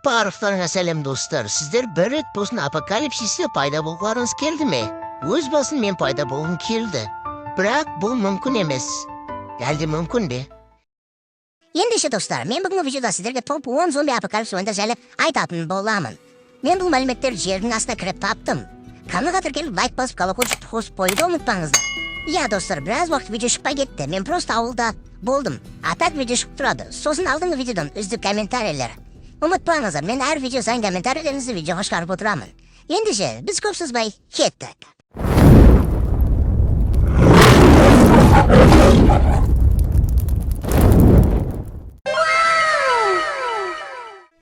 Барлықтарыңа сәлем, достар! Сіздер бір рет болсын апокалипсисте пайда болғыларыңыз келді ме? Өз басым, мен пайда болғым келді, бірақ бұл мүмкін емес. Әлде мүмкін бе? Ендеше, достар, мен бүгінгі видеода сіздерге топ 10 зомби апокалипсис ойындар жайлы айтатын боламын. Мен бұл мәліметтерді жердің астына кіріп таптым. Каналға тіркеліп, лайк басып, колокольчик қосып қоюды ұмытпаңыздар. Иә, достар, біраз уақыт видео шықпай кетті. Мен просто ауылда болдым. А так видео шығып тұрады. Сосын алдыңғы видеодан үздік комментарийлер. Ұмытпаңыздар, мен әр видео сайын комментарийлеріңізді видеоға шығарып отырамын. Ендеше, біз көп созбай кеттік.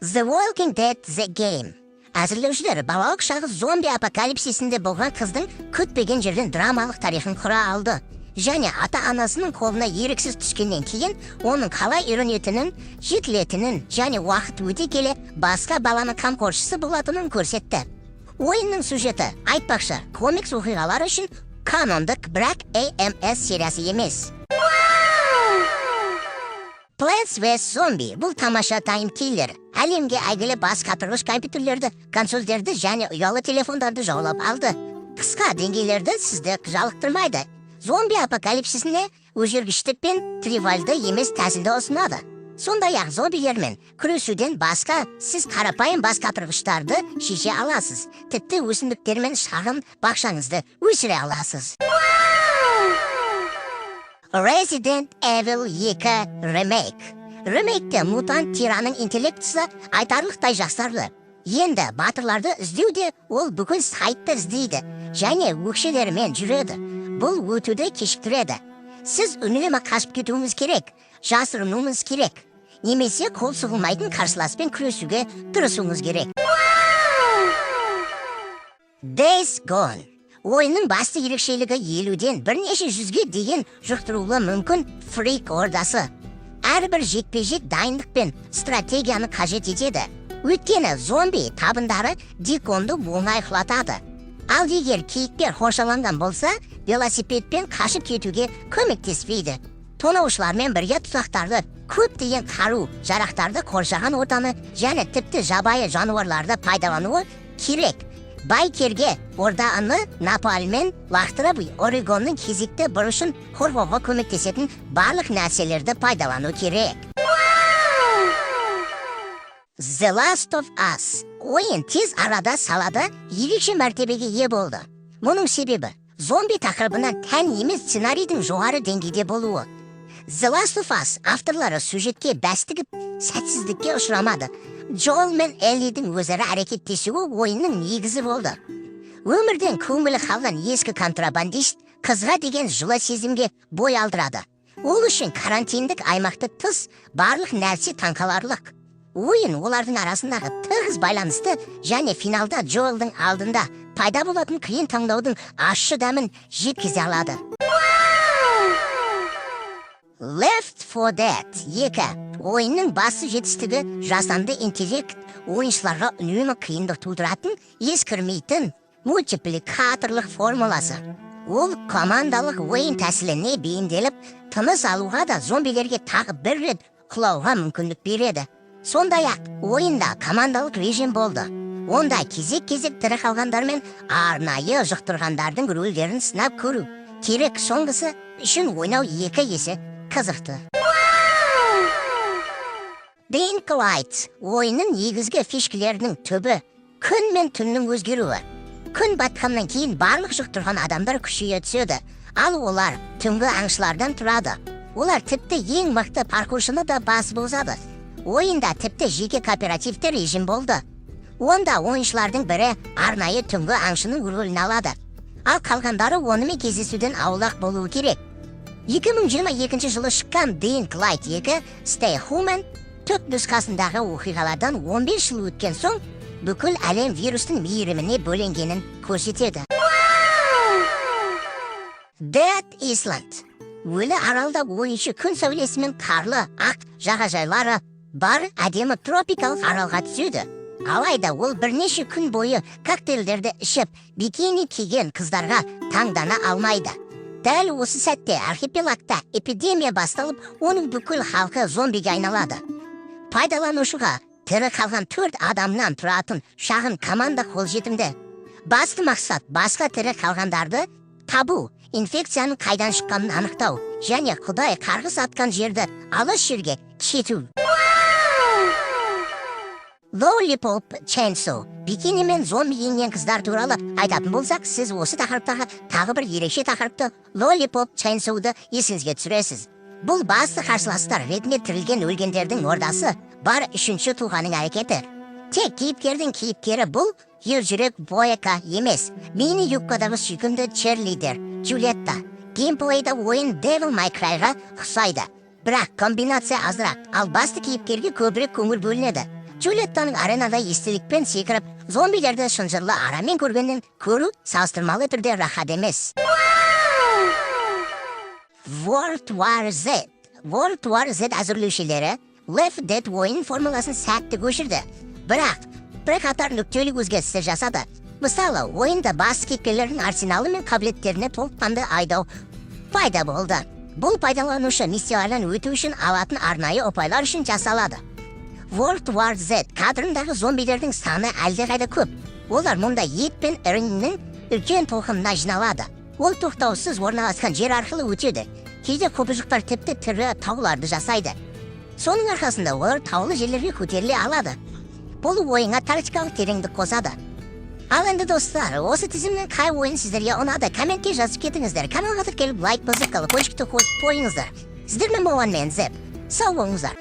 The Walking Dead: The Game. Әзірлеушілер балалық шағы зомби апокалипсисінде болған қыздың күтпеген жерден драмалық тарихын құра алды. Және ата-анасының қолына еріксіз түскеннен кейін оның қалай үйренетінін, жетілетінін және уақыт өте келе басқа баланың қамқоршысы болатынын көрсетті. Ойынның сюжеті, айтпақшы, комикс оқиғалары үшін канондық, бірақ AMS сериясы емес. Plants vs. Zombie. Бұл тамаша таймкиллер. Әлемге әйгілі бас қатырғыш компьютерлерді, консольдерді және ұялы телефондарды жаулап алды. Қысқа деңгейлерді сізді жалықтырмайды. Зомби апокалипсисіне өзгергіштік пен тривиалды емес тәсілді ұсынады. Сондай-ақ зомбилермен күресуден басқа сіз қарапайым бас қатырғыштарды шеше аласыз. Тіпті өсімдіктермен шағын бақшаңызды өсіре аласыз. Resident Evil 2 Remake. Ремейкте мутант тираның интеллектісі айтарлықтай жақсарды. Енді батырларды іздеуде ол бүкіл сайтты іздейді және өкшелерімен жүреді. Бұл өтуді кешіктіреді. Сіз үнемі қашып кетуіңіз керек, жасырынуыңыз керек. Немесе қол сұғылмайтын қарсыласпен күресуге тырысуыңыз керек. Days Gone. Ойынның басты ерекшелігі 50-ден бірнеше жүзге дейін жұқтыруы мүмкін фрик ордасы. Әрбір жекпе-жек дайындық пен стратегияны қажет етеді. Өйткені зомби табындары диконды оңай құлатады. Ал егер киіктер қоршаланған болса, велосипедпен қашып кетуге көмектеспейді. Тонаушылармен бірге тұзақтарды, көптеген қару, жарақтарды, қоршаған ортаны және тіпті жабайы жануарларды пайдалануы керек. Байкерге орданы напалмен лақтырып, Орегонның кезекті бұрышын қорғауға көмектесетін барлық нәрселерді пайдалану керек. The Last of Us. Ойын тез арада салада ерекше мәртебеге ие болды. Мұның себебі зомби тақырыбына тән емес сценарийдің жоғары деңгейде болуы. The Last of Us авторлары сюжетке бәс тігіп, сәтсіздікке ұшырамады. Джоэл мен Эллидің өзара әрекеттесуі ойынның негізі болды. Өмірден көңілі қалған ескі контрабандист қызға деген жылы сезімге бой алдырады. Ол үшін карантиндік аймақты тыс барлық нәрсе таңқаларлық. Ойын олардың арасындағы тығыз байланысты және финалда Джоэлдың алдында пайда болатын қиын таңдаудың ащы дәмін жеткізе алады. Left 4 Dead 2. Ойынның басты жетістігі жасанды интеллект ойыншыларға үнемі қиындық тудыратын ескірмейтін мультипликаторлық формуласы. Ол командалық ойын тәсіліне бейімделіп, тыныс алуға да зомбилерге тағы бір рет құлауға мүмкіндік береді. Сондай-ақ ойында командалық режим болды. Онда кезек-кезек тірі қалғандар мен арнайы жұқтырғандардың рөлдерін сынап көру керек. Соңғысы үшін ойнау екі есе қызықты. Dying Light. Ойынның негізгі фишкілерінің түбі күн мен түннің өзгеруі. Күн батқаннан кейін барлық жұқтырған адамдар күшейе түседі. Ал олар түнгі аңшылардан тұрады. Олар тіпті ең мықты паркуршыны да басып озады. Ойында тіпті жеке кооперативті режим болды. Онда ойыншылардың бірі арнайы түнгі аңшының рөлін алады. Ал қалғандары онымен кездесуден аулақ болуы керек. 2022 жылы шыққан Dying Light 2 Stay Human түп нұсқасындағы оқиғалардан 15 жыл өткен соң бүкіл әлем вирустың мейіріміне бөленгенін көрсетеді. Dead Island. Өлі аралда ойыншы күн сәулесімен қарлы ақ жағажайлары бар әдемі тропикалық аралға түседі. Алайда ол бірнеше күн бойы коктейльдерді ішіп, бикини киген қыздарға таңдана алмайды. Дәл осы сәтте архипелагта эпидемия басталып, оның бүкіл халқы зомбиге айналады. Пайдаланушыға тірі қалу үшін әрбір зомбиді өлтіру керек. Тірі қалған төрт адамнан тұратын шағын команда қолжетімді. Басты мақсат – басқа тірі қалғандарды табу, инфекцияның қайдан шыққанын анықтау және Құдай қарғыс атқан жерді алыс жерге кету. Lollipop Chainsaw. Бикини мен зомби киінген қыздар туралы айтатын болсақ, сіз осы тақырыптағы тағы бір ерекше тақырыпты, Lollipop Chainsaw'ды есіңізге түсіресіз. Бұл басты қарсыластар ретінде тірілген өлгендердің ордасы бар үшінші тұлғаның әрекеті. Тек кейіпкердің кейіпкері бұл ержүрек Бойка емес, мини юбкадағы сүйкімді черлидер Джульетта. Геймплейда ойын Devil May Cry'ға ұқсайды. Бірақ комбинация азырақ, ал басты кейіпкерге көбірек көңіл бөлінеді. Джульеттаның аренада естелікпен секіріп, зомбилерді шынжырлы арамен көргеннен көру салыстырмалы түрде рахат емес. World War Z. World War Z әзірлеушілері Left Dead ойын формуласын сәтті көшірді. Бірақ бірқатар нүктелік өзгерістер жасады. Мысалы, ойында бас кейіпкерлердің арсеналы мен қабілеттеріне толыққанды айдау пайда болды. Бұл пайдаланушы миссиялардан өту үшін алатын арнайы ұпайлар үшін жасалады. World War Z кадрындағы зомбилердің саны әлдеқайда көп. Олар мұнда ет пен іріңнің үлкен толқынына жиналады. Ол тоқтаусыз орналасқан жер арқылы өтеді. Кейде құбыжықтар тіпті тірі тауларды жасайды. Соның арқасында олар таулы жерлерге көтеріле алады. Бұл ойынға тактикалық тереңдік қосады. Ал енді, достар, осы тізімнен қай ойын сіздерге ұнады, комментке жазып кетіңіздер. Каналға тіркеліп, лайк басып, колокольчикті қосып қойыңыздар. Сіздермен болған мен, Зеп. Сау болыңыздар.